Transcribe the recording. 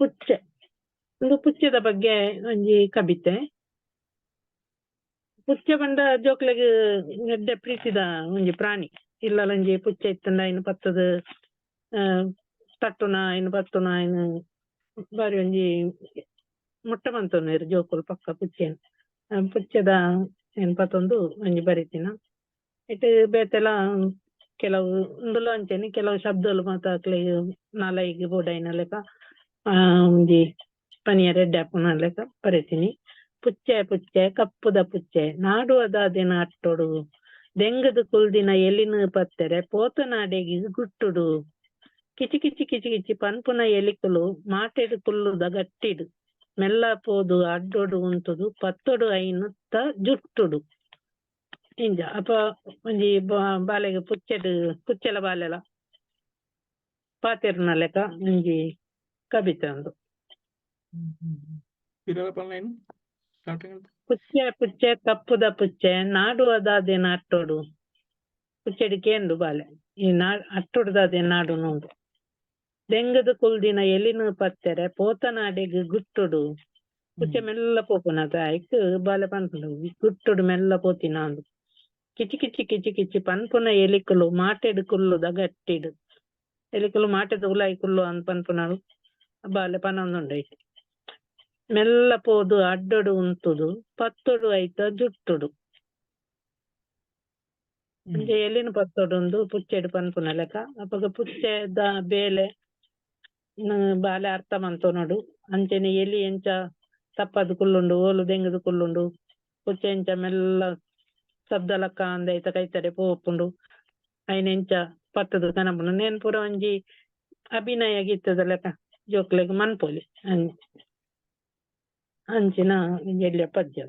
ಪುಚ್ಚೆ. ಉಂದು ಪುಚ್ಚೆದ ಬಗ್ಗೆ ಒಂಜಿ ಕಬಿತೆ. ಪುಚ್ಚೆ ಪಂಡ ಜೋಕ್ಲೆಗ್ ಎಡ್ಡೆ ಪ್ರೀತಿದ ಒಂಜಿ ಪ್ರಾಣಿ. ಇಲ್ಲಲ್ ಒಂಜಿ ಪುಚ್ಚೆ ಇತ್ತ್ಂಡ ಐನ್ ಪತ್ತುದು ತಟ್ಟುನ, ಐನ್ ಪತ್ತುನ, ಐನ್ ಬಾರಿ ಒಂಜಿ ಮುಟ್ಟ ಮಂತೊನುವೆರ್ ಜೋಕುಲು ಪಕ್ಕ ಪುಚ್ಚೆನ್. ಪುಚ್ಚೆದ ಐನ್ ಪತೊಂದು ಒಂಜಿ ಬರೆತಿನ. ಐಟ್ ಬೇತೆಲ ಕೆಲವು ಉಂದುಲ ಅಂಚನೆ ಕೆಲವು ಶಬ್ದಲು ಮಾತ ಅಕ್ಲೆಗ್ ನಾಲಯಿಗ್ ಬೋಡಾಯಿನ ಲೆಕ ಒಂಜಿ ಪನಿಯೆರೆ ಎಡ್ಡೆ ಆಪುನ ಲೆಕ ಬರೆತಿನಿ. ಪುಚ್ಚೆ ಪುಚ್ಚೆ ಕಪ್ಪುದ ಪುಚ್ಚೆ ನಾಡುವ ದಾದೆನ ಅಟ್ಟೊಡು ದೆಂಗುದು ಕುಲ್ದಿನ ಎಲಿನ್ ಪತ್ತೆರೆ ಪೋತನಾಡೆಗ್ ಗುಟ್ಟುಡು ಕಿಚಿ ಕಿಚಿ ಕಿಚಿ ಕಿಚಿ ಪನ್ಪುನ ಎಲಿಕುಲು ಮಾಟೆಡ್ ಕುಲ್ಲುದ ಗಟ್ಟಿಡ್ ಮೆಲ್ಲ ಪೋದು ಅಡ್ಡೊಡು ಉಂತುದು ಪತ್ತೊಡು ಐನುತ್ತ ಜುಟ್ಟುಡು. ಇಂಚ ಅಪ ಒಂಜಿ ಬಾಲೆಗ್ ಪುಚ್ಚೆಡ್ ಪುಚ್ಚೆಲ ಬಾಲೆಲ ಪಾತೆರ್ನ ಲೆಕ ಒಂಜಿ ಕಬಿತೆ ಉಂದು. ಪಿರಲ ಪನ್ಲೈನ್ ಸ್ಟಾರ್ಟಿಂಗ್. ಪುಚ್ಚೆ ಪುಚ್ಚೆ ಕಪ್ಪುದ ಪುಚ್ಚೆ ನಾಡುವ ದಾದೆನ ಅಟ್ಟೊಡು. ಪುಚ್ಚೆಡ್ ಕೇಂಡು ಬಾಲೆ ಈ ನಾ ಅಟ್ಟೊಡು ದಾದೆ ನಾಡುನು. ದೆಂಗದ್ ಕುಲ್ದಿನ ಎಲಿನ್ ಪತ್ತೆರೆ ಪೋತನಾಡೆಗ್ ಗುಟ್ಟುಡು. ಪುಚ್ಚೆ ಮೆಲ್ಲ ಪೋಪುನತ ಐಕ್ ಬಾಲೆ ಪನ್ಪುಂಡು ಗುಟ್ಟುಡು ಮೆಲ್ಲ ಪೋತಿನ. ಕಿಚಿ ಕಿಚಿ ಕಿಚಿ ಕಿಚಿ ಪನ್ಪುನ ಎಲಿಕುಲು ಮಾಟೆಡ್ ಕುಲ್ಲುದ ಗಟ್ಟಿಡ್. ಎಲಿಕುಲು ಮಾಟೆದ ಉಲಾಯಿ ಕುಲ್ಲು ಅಂದ್ ಪನ್ಪುನವು ಬಾಲೆ ಪನೊಂದುಂಡು ಐಟ್. ಮೆಲ್ಲ ಪೋದು ಅಡ್ಡೊಡು ಉಂತುದು ಪತ್ತೊಡು ಐತ ಜುಟ್ಟುಡು. ಅಂಚ ಎಲಿನ್ ಪತ್ತೊಡುಂದು ಪುಚ್ಚೆಡ್ ಪನ್ಪುನ ಲೆಕ. ಅಪಗ ಪುಚ್ಚೆದ ಬೇಲೆ ಬಾಲೆ ಅರ್ಥ ಮಂತೊನೊಡು. ಅಂಚನೆ ಎಲಿ ಎಂಚ ತಪ್ಪದ್ ಕುಲ್ಲುಂಡು, ಓಲು ದೆಂಗುದು ಕುಲ್ಲುಂಡು, ಪುಚ್ಚೆ ಎಂಚ ಮೆಲ್ಲ ಶಬ್ದ ಲಕ್ಕಾಂದೆ ಐತ ಕೈತಡೆ ಪೋಪುಂಡು, ಐನ್ ಎಂಚ ಪತ್ತುದು ಕನಪುಂಡು ನೇನ್ ಪೂರ ಒಂಜಿ ಅಭಿನಯ ಗೀತದ ಲೆಕ ಜೋಕ್ಲೆಗ್ ಮನ್ಪೊಲಿ. ಅಂಚಿನ ಒಂಜಿ ಎಲ್ಯ ಪದ್ಯ.